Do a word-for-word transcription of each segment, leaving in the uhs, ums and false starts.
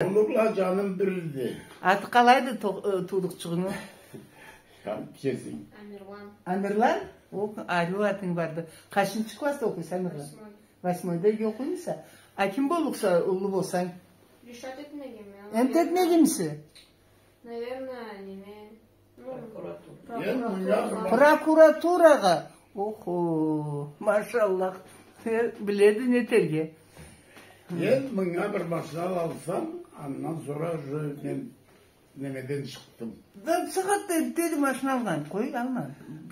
Уллу бла джаным бирди. Аты къалайды то-, э, туудукъчугъуну? Кесинг. Амирлан. Амирлан? О, ариу атынг барды. Къачынчы классда окъуйса, Амирлан? Восьмой. Восьмойда окъуймуса? А ким боллукъса, уллу болсанг? Ришат этмегенме. Энт этмегенмисе? Наверное, неме. Прокуратура. Прокуратурагъа. Охо, машаллах. Э, биледи не этерге. Мен мынга бир машина алсам, андан сора уже мен немеден чыкъдым. Да, сагъатда деди машина алгъан. Къой, алма.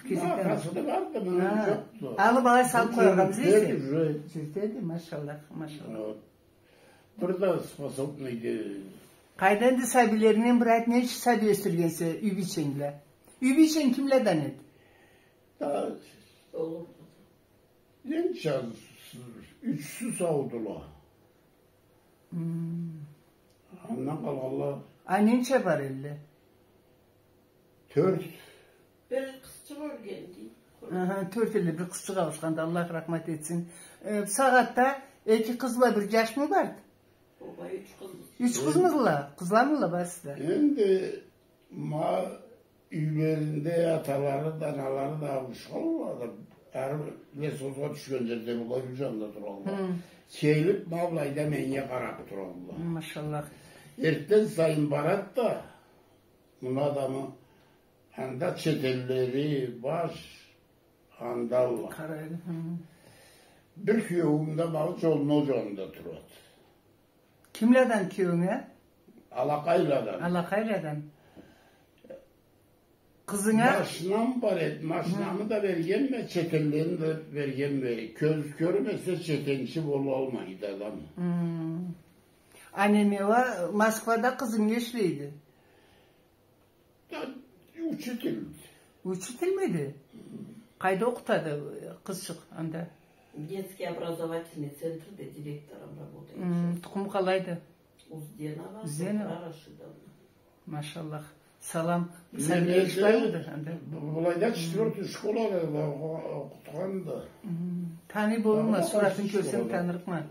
Ха, къачда барды, мынга джокъду. Алып, алай салып къояргъа бизге. Уже. Сиздеди, машаллах, машаллах. Вот. Бир да способныйди. Къайда энди сабийлерингден бир айт, ненча сабий ёсдюргенсе, юй бийченг бла? Юй бийченг кимледен эди? Да, ненча, ючюсю саудула. Хм. Андан къалгъанла. А ненча бар элле? Тёрт. Бир къызчыкъ ёлгенди. Аха, тёрт элле бир къызчыкъ ауушханды, Аллах рахмат этсин. Э, бусагъатда эки къыз бла бир джашмы барды? Ооба, юч къыз. Юч къызмыдыла? Къызламыдыла барысы да? Энди ма юйлеринде аталары да, аналары да ауушханла да, ары лесхозгъа тюшген джерде была, юй джанында туралла. Хы. Келип, ма былайда меннге къарап туралла. Машаллах. Эртден сайын барад да, муну адамы анда чет эллери баш андалла. Къарайды, хы. Бир киеуюм да ма джолну ол джанында турады. Кимледен киеуюнг? Алакъайладан. Алакъайладан. Къызынга? Машинам бар эди, машинамы да бергенме, чет эллени да бергенме. Кёз кёрмесе, четенчи болалмайды адам. Хы. А неме уа, Москвада къызынг ишлейди? Да, учитель. Учитель миди? Къайда окъутады къызчыкъ анда? Детский образовательный центрде директором работает. Хм, сейчас. Тукъуму къалайды? Узденова. Узденова. Зухра Рашидовна. Машаллах. Салам. Сабийле иш бармыды анда? Былайда четвёртый школада да окъу-, окъутханды. Хм. Таный болурма, суратын кёрсем, танырыкъма.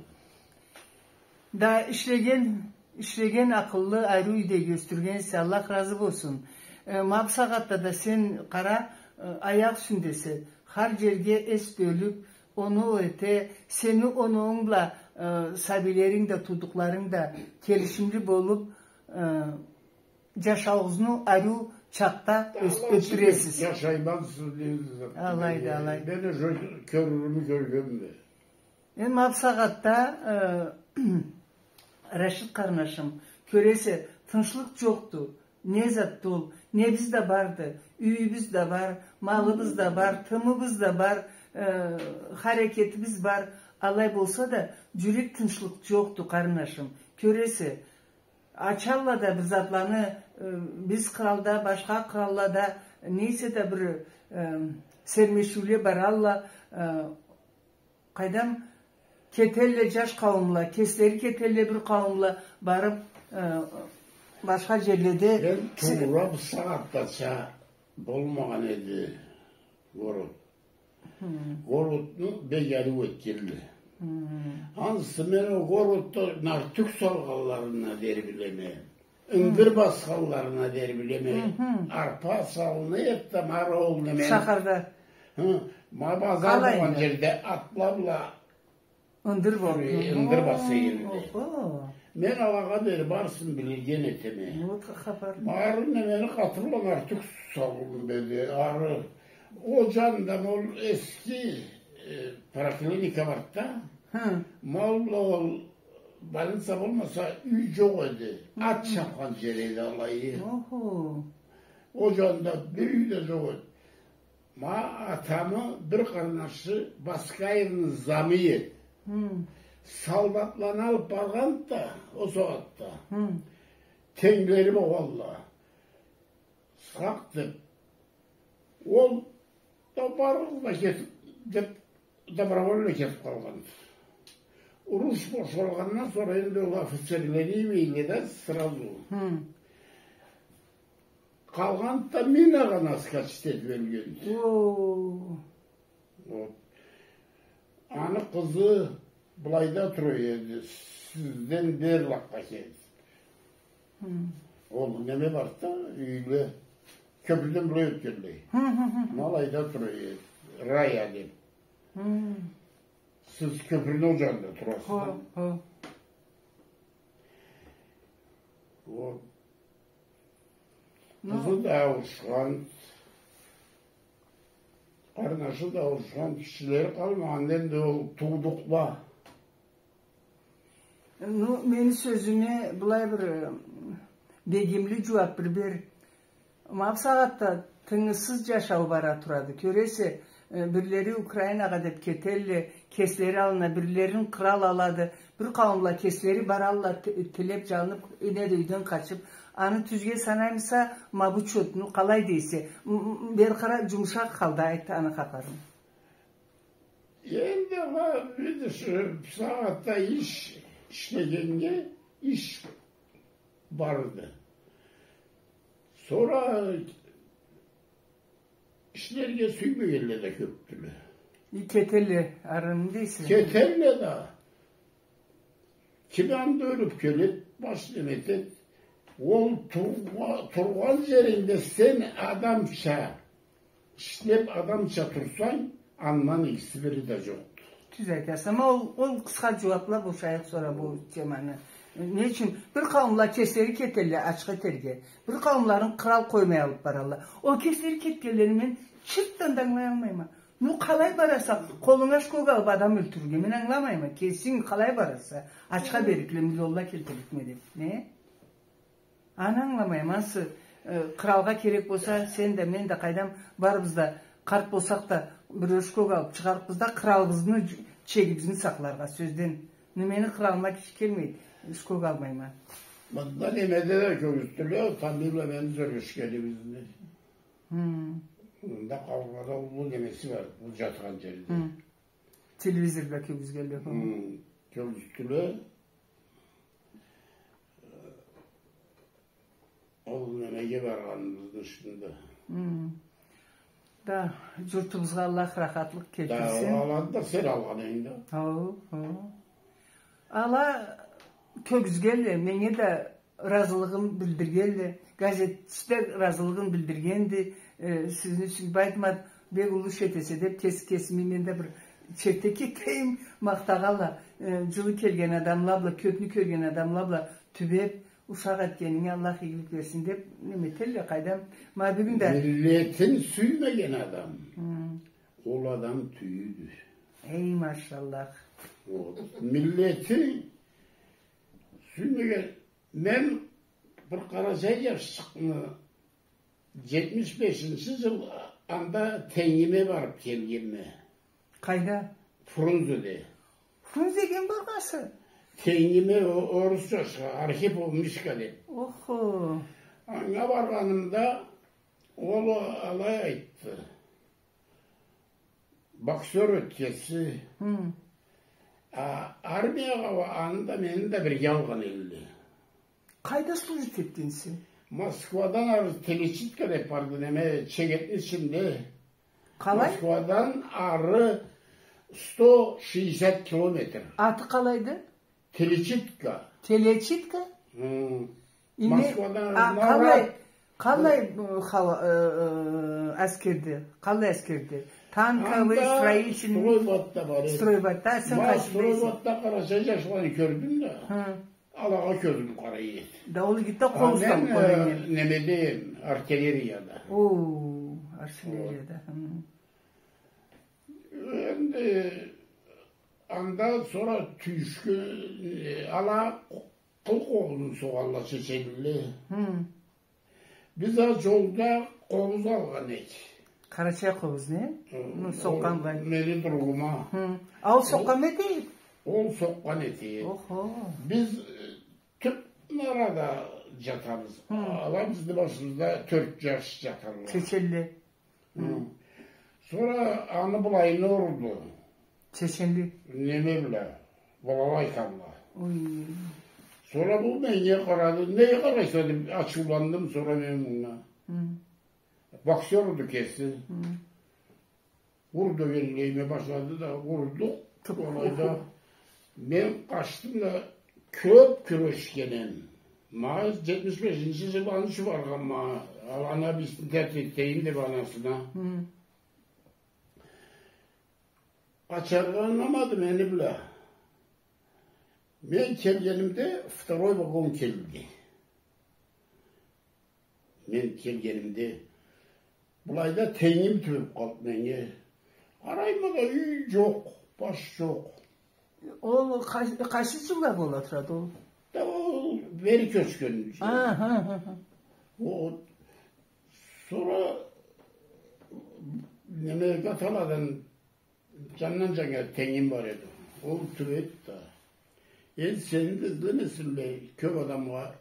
Да, ишлеген, ишлеген, акъыллы, ариу юйде ёсдюргенсе, Аллах разы болсун. Э, ма бусагъатда да сен къара, э, аякъ юсюндесе, хар джерге эс бёлюп, оноу эте, сени оноуунг бла, э, сабийлеринг да, туудукъларынг да келишимли болуп, э, джашауугъузну ариу чакъда ёс-, ётдюресиз. Аллах шукур, джашаймансыз дейсиз. Алайды, алайды. Мен уже кёрюрюмю кёргенме. Эм бусагъатда, э, Рашид къарнашым, кёресе, тынчлыкъ джокъду. Не затды ол? Небиз да барды, юйюбюз да бар, малыбыз да бар, тымыбыз да бар, э, харекетибиз бар. Алай болса да, джюрек тынчлыкъ джокъду, къарнашым. Кёресе, ачалла да бир затланы, э, биз къралда, башха къраллада, нейсе да бир, э, сермешиуле баралла, э, Къайдам, кетелле джаш къауумла, кеслери кетелле бир къауумла барып, э, башха джерледе. Мен туура бусагъатдача болмагъан эди город. Хм. Городну бек ариу этгенле. Хм. Ансы мен о городда нартюх салгъанларына дери билеме. Ындыр басханларына дери билеме. Хы-хы. Арпа салына эди да, ма ол неме. Шахарда. Хы, ма базар болгъан джерде атла бла ындыр баса эди. Ындыр баса эди. Охо. Мен алагъа дери барысын билген этеме. Вот хапар. Ары немени къатырла нартюх салынып эди. Ары о джанында ол эски, э, поликлиника барды да. Хы. Ма ол Больница болмаса, юй джокъ эди. Ат чапхан джер эди алайы. Охо. Ол джанында бир юй да джокъ эди. Ма атамы бир къарнашы Баскаевни замы эди. Хм. Солдатланы алып баргъанды да, ол сагъатда. Хм. Тенглери болгъанла. Сакъ деп. Ол да барыбыз да кетип, деп, добровольно кетип къалгъанды. Уруш бошалгъандан сора энди ол офицерлери иймейле да сразу. Хм. Къалгъанды да минагъа наскочить этип ёлгенди. О. Вот. Аны къызы былайда тура эди, сизден берлакъгъа келди. Хы. Ол неме барды да, юйле. Кёпюрден былай ётгенлей. Хы, хы, хы. Ма алайда тура эди, Рая деп. Хы. Сиз кёпюрню ол джанында турасыз да. Хо, хо. Вот. Ну. Къызы да ауушхан, къарнашы да ауушхан, кишилери къалмагъан, энди ол туудукъла. Ну, мени сёзюме былай бир, э, бегимли джууап бир бер. Ма бусагъатда тынгысыз джашау бара турады. Кёресе, э, бирлери Украинагъа деп кетелле, кеслери аллына, бирлерин къырал алады. Бир къауумла кеслери баралла, ти-, тилеп, джалынып, неда юйден къачып. Аны тюзге санаймыса, ма бу чотну къалай дейсе? М-, м-, бери къара, джумушакъ халда айт аны хапарын. Энди, ма, видишь, бусагъатда иш ишлегеннге иш барды. Сора ишлерге сюймегенле да кёпдюле. И кетелле, арыны дейсе. Кетелле да. Ким анда ёлюп келед, баш неме этед. Ол тургъа-, тургъан джеринде сен адамча ишлеп, адамча турсанг, андан игиси бири да джокъду. Тюз айтаса. Ма ол, ол къысха джууапла бошайыкъ сора бу теманы. Не ючюн? Бир къауумла кеслери кетелле ачха этерге. Бир къауумларын къырал къоймай алып баралла. Ол кеслери кетгенлерин мен чыртдан да ангылаялмайма. Ну, къалай бараса, къолунга шкок алып адам ёлтюрюрге? Мен ангыламайма. Кесинг къалай бараса? Ачха берикле, миллионла келтирикме деп. Не? Аны ангыламайма. Ансы, э, къыралгъа керек болса, сен да, мен да, къайдам, барыбыз да, къарт болсакъ да, бир шкок алып чыгъарыкъбыз да, къыралыбызны, дж-, чегибизни сакъларгъа, сёзден. Ну, мени къыралыма киши келмейди, шкок алмайма. Мында немеде да кёргюзтдюле, Тамбий бла мени сёлешгенибизни. Хы. Мында къалгъанда уллу немеси бар, бу джатхан джерде. Хы. Телевизорда кёргюзгенле, хы. Хы, кёргюзтдюле. Ол немеге баргъаныбызны ичинде. Хы. Да, джуртубузгъа Аллах рахатлыкъ келтирсин. Да, аланы да сен алгъан эдинг да. Хо, хо. Ала кёргюзгенле, меннге да ыразылыгъын билдиргенле, газетчи да ыразылыгъын билдиргенди. Э, сизни ючюн Байтмат бек уллу иш этесе деп, кес-, кесими мен да бир чертек этейим, махтагъанла, э, джылы келген адамла бла, кёпню кёрген адамла бла тюбеп, ушакъ этгенинге Аллах игилик берсин деп, неме этелле, къайдам. Ма бюгюн да... Миллетин сюймеген адам, хы, ол адам тюйюлдю. Эй, машаллах. Вот. Миллетин сюймеген Мен бир къарачай джашчыкъны джетмиш бешинчи джыл анда тенгиме барып келгенме. Къайда? Фрунзеде. Фрунзеге баргъанса? Тенгиме, о-, орусча, Архипов Мишка деп. Охо. Анга баргъанымда ол алай айтды. Боксёр эди кеси. Хы. А армиягъа уа аны да, мени да бирге алгъан эдиле. Къайда служить этгенсе? Москвадан ары Телечитка деп барды, неме, чегетни ичинде. Къалай? Москвадан ары сто шестьдесят километр. Аты къалайды? Телечитка. Телечитка? Хы. Москвадан, а, къалай, къалай, э, хала-, э, э, аскерди? Къалай аскерди? Танковый, строительный? Стройбатда бар эди. Стройбатда, а сен къайсында эдинг? Стройбатда къарачай джашланы кёрдюм да. Хы. Алагъа кёзюм къарай эди. Да ол игит да къол усталып, э, немеде, артиллерияда. О, артиллерияда. Хы. Энди анда сора тюйюшге, э, ала къыл къобузун согъалла чеченле. Хы. Биз а джолда къобуз алгъан эдик. Къарачай къобуз, не? Хы, ну, сокъгъан былай. Мени другума. Хы. А ол сокъгъан эте эди? Ол сокъгъан эте эди. Охо. Биз, э, тюп нарада джатабыз. Хы. Ала бизни башыбызда тёрт джаш джаталла. Чеченле. Хы. Сора аны былайына урду. Чеченли. Неме бла, балалайкамла. Ой. Сора бу меннге къарады. Неге къарайса деп ачыуландым сора мен мынга. Хы. Боксёрду кеси. Хы. Ур дегенлейиме башлады да, урдукъ. Тып. Алайда мен къачдым да, кёп кюрешгенем. Ма джетмиш бешинчи джыл аны ючюн баргъанма, ана бийисин тер-, тейим деб анасына. Хы. Къачаргъа ангыламады мени бла. Мен келгенимде второй вагон келди. Мен келгенимде, былайда тенгим тюбеб къалды меннге. Къарайма да, юй джокъ, баш джокъ. Ол къа-, къайсы джылда бола турады ол? Да ол бери кёчгеним. Аха, аха. Ол сора неме, Гаталадан джандан-джаннга тенгим бар эди. Ол тюбеди да. Энди сени да излемесинле, кёб адамгъа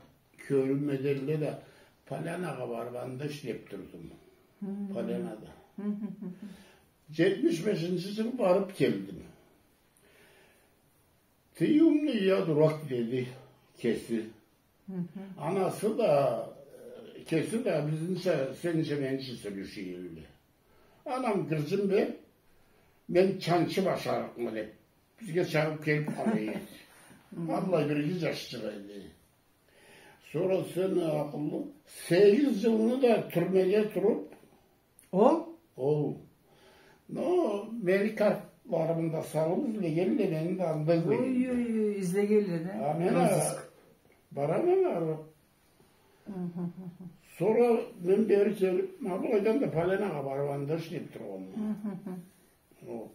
кёрюнме дедиле да, Полянагъа барыб анда ишлеб турдум. Хы. Полянада. Хы, хы, хы, хы. Джетмиш бешинчи джыл барыб келдим. Ты умный, я дурак, деди кеси. Хы-хы. Анасы да, э, кеси да бизнича, сенича, менича сёлеше эдиле. Анам гырджын бер, мен чанчыб ашарыкъма деб, бизге чабыб келиб къала эди. Хы. Аллай бир иги джашчыкъ эди. Сора сен акъыллы, сегиз джылны да тюрмеде туруб, Ол? Ол. Но мени картларымы да салыб излегенле, мени да анда излегенле. Ой, ой, ой, излегенле да. А мен а-, розыск. Барама ары. Хы, хы, хы, хы. Сора мен бери келиб, ма былайдан да Полянагъа барыб, анда ишлеб тургъанма. Хы, хы, хы. Ол.